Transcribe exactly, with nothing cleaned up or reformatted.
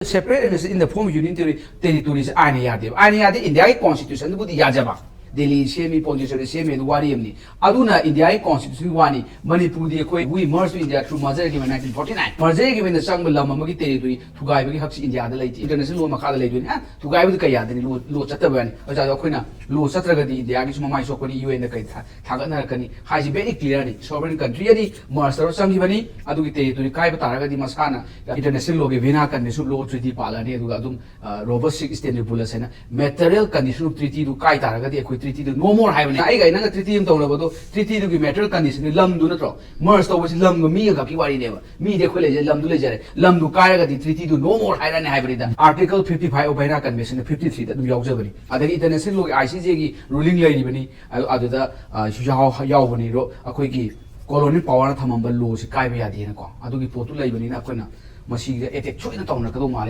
Separate administration in the form of union territory, territories ꯑꯥꯏꯟꯅ ꯌꯥꯗꯦꯕ꯫ ꯑꯥꯏꯟꯅ ꯌꯥꯗꯦ, ꯏꯟꯗꯤꯌꯥꯒꯤ constitution ꯗꯨꯕꯨꯗꯤ ꯌꯥꯖꯕ꯫ ꯗꯦꯜꯂꯤ ꯁꯦꯝꯃꯤ, ꯄꯣꯟꯗꯤꯆꯦꯔꯤ ꯁꯦꯝꯃꯤ, ꯑꯗꯨ ꯋꯥꯔꯤ ꯑꯃꯅꯤ꯫ ꯑꯗꯨꯅ ꯏꯟꯗꯤꯌꯥꯒꯤ constitution ꯒꯤ ꯋꯥꯅꯤ꯫ ꯃꯅꯤꯄꯨꯔꯗꯤ ꯑꯩꯈꯣꯏ we merge to India through merger agreement nineteen forty nine꯫ Merger agreement ꯗ ꯆꯪꯕ ꯂꯝ ꯑꯃꯒꯤ territory ꯊꯨꯒꯥꯏꯕꯒꯤ ꯍꯛꯁꯤ ꯏꯟꯗꯤꯌꯥꯗ ꯂꯩꯇꯦ꯫ International law ꯃꯈꯥꯗ ꯂꯩꯗꯣꯏꯅꯤ꯫ ꯑ, ꯊꯨꯒꯥꯏꯕꯗꯨ ꯀꯩ ꯌꯥꯗꯅꯤ? Law, law ꯆꯠꯇꯕ ꯌꯥꯅꯤ꯫ ꯑꯣꯖꯥꯗꯣ ꯑꯩꯈꯣꯏꯅ law ꯆꯠꯇ꯭ꯔꯒꯗꯤ ꯏꯟꯗꯤꯌꯥꯒꯤꯁꯨ ꯃꯃꯥꯏ ꯁꯣꯛꯄꯅꯤ, ꯌꯨ ꯑꯦꯟꯗ ꯀꯩ ꯊꯥ-, ꯊꯥꯒꯠꯅꯔꯛꯀꯅꯤ ꯍꯥꯏꯁꯤ very clear ꯅꯤ꯫ Sovereign country ꯑꯅꯤ merge ꯇꯧꯔ ꯆꯪꯈꯤꯕꯅꯤ, ꯑꯗꯨꯒꯤ territory ꯀꯥꯏꯕ ꯇꯥꯔꯒꯗꯤ ꯃꯁꯥꯅ international law ꯒꯤ Vienna Convention of Law of Treaty ꯄꯥꯜꯂꯅꯤ, ꯑꯗꯨꯒ ꯑꯗꯨꯝ, ꯑ, Robert Sixth Stanley Rule ꯍꯥꯏꯅ material condition of treaty ꯗꯨ ꯀꯥꯏ ꯇꯥꯔꯒꯗꯤ ꯑꯩꯈꯣꯏ treaty ꯗꯨ no more ꯍꯥꯏꯕꯅꯤ꯫ ꯑꯩꯒ ꯅꯪꯒ treaty ꯑꯃ ꯇꯧꯅꯕꯗꯣ, treaty ꯗꯨꯒꯤ material condition ꯗꯨ ꯂꯝꯗꯨ ꯅꯠꯇ꯭ꯔꯣ? Merge ꯇꯧꯕꯁꯤ ꯂꯝꯒ ꯃꯤꯒ ꯈꯛꯀꯤ ꯋꯥꯔꯤꯅꯦꯕ꯫ ꯃꯤꯗꯤ ꯑꯩꯈꯣꯏ ꯂꯩꯖꯔꯦ, ꯂꯝꯗꯨ ꯂꯩꯖꯔꯦ꯫ ꯂꯝꯗꯨ ꯀꯥꯏꯔꯒꯗꯤ treaty ꯗꯨ no more ꯍꯥꯏꯔꯅꯤ ꯍꯥꯏꯕꯅꯤꯗ꯫ Article fifty five of Vienna Convention the fifty three ꯗ ꯑꯗꯨꯝ ꯌꯥꯎꯖꯕꯅꯤ꯫ ꯑꯗꯒꯤ international law ꯒꯤ I C J ꯒꯤ ruling ꯂꯩꯔꯤꯕꯅꯤ꯫ ꯑꯗꯨ, ꯑꯗꯨꯗ, ꯑ, ꯌꯥꯎ-, ꯌꯥꯎꯕꯅꯤ꯫ ꯔꯣ-, ꯑꯩꯈꯣꯏꯒꯤ colonial power ꯅ ꯊꯝꯃꯝꯕ law ꯁꯤ ꯀꯥꯏꯕ ꯌꯥꯗꯦꯅꯀꯣ꯫ ꯑꯗꯨꯒꯤ ꯄꯣꯠꯇꯨ ꯂꯩꯕꯅꯤꯅ ꯑꯩꯈꯣꯏꯅ ꯃꯁꯤꯗ attack ꯁꯣꯏꯗꯅ ꯇꯧꯅꯔꯛꯀꯗꯧ ꯃꯥꯜꯂꯤ꯫